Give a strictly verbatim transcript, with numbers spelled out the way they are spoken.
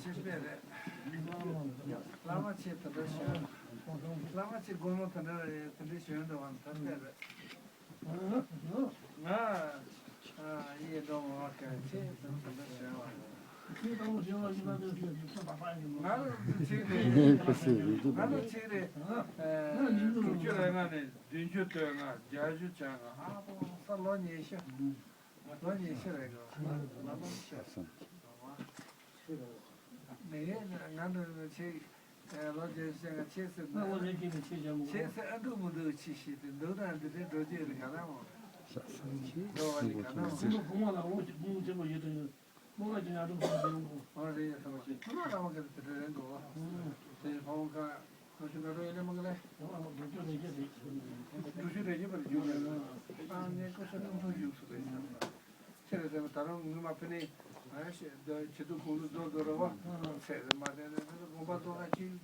ཆེ་དཔེ་རེད། བླ་མ་ཆེ་དེ་འདྲ་བྱོན། བླ་མ་ཆེ་དགོང་མོ་དེ་འདྲ་རེད། དེ་འདྲ་བྱོན་འདུག་བ། ད་དཔེ་རེད། ང་ཨ་ཡེ་འགྲོ་མ་བ་ག་ཆེ་དེ་འདྲ་བྱོན་བ་རེད། ང་ལ་ཅིག་རེད། ང་ལ་ཅིག་རེད། དྲུག་ཅུ་རེ་ལྔ་ནས་བདུན་ཅུ་དོན་ལྔ། བརྒྱད་ཅུ་དོན་ལྔ། ཨ་ཕོ་ས་ལོ་ཉི་ཤུ། ལོ་ཉི་ཤུ་རེད་གོ། ལོ་ཉི་ཤུ། ནས་ང་འདྲ་ཆེ་ལོ་བརྒྱད་ཅུ་ང་ཆེ་ཟེར་ན། ཆེ་ཟེར་ཨ་འདུག་མི་འདུག་ཆེ་ཤེས་ཏེ་འདུག་ན་འདི་འདྲའི་འགྲོ་རྒྱུ་རེད་ག་ན་མོ། འགྲོ་བ་རེད་ག་ན་མོ། ཁོང་ལ་ངོ་ཅིག་ངོ་ཅིག་པོ་ཡོད་དོ། མོ་ལ་ཅི་ང་དྲུང་ཁོང་དེ་ཡོང་གོ། ཨ་རེད་ཡ་ཐོག་ཅིག་ཁོ་ན་ར་མ་ག་དེ་དེ་རེད་གོ། དེ་ཕ་བོང་ཁ། ལོ་ཤུ་ག་རོ་ཡེ་ལེ་མ་ག་ལེ། ལོ་ཤུ་རེ་བརྒྱད་རེད། ལོ་ཤུ་རེ་བརྒྱད་པར་ཡོང་རེད། ཨ་ནེ་ཀོ་ཤ་ཏུང་ཐུང་ཡོང་སུ་རེད་ཟེར་ན། ཁྱེད་རེ་ཟེར་ན་ད་རུང་ངུ་མ་ཕི་ནི། ཨ་ཤེ་ད་ཆེ་དུ་ཁོང་ལུ་རྡོ་རྡོ་ར་བ། ཚེ་རེ་མ་དེ་ནེ་དགོན་པ་རྡོ་ཁ་ཅིག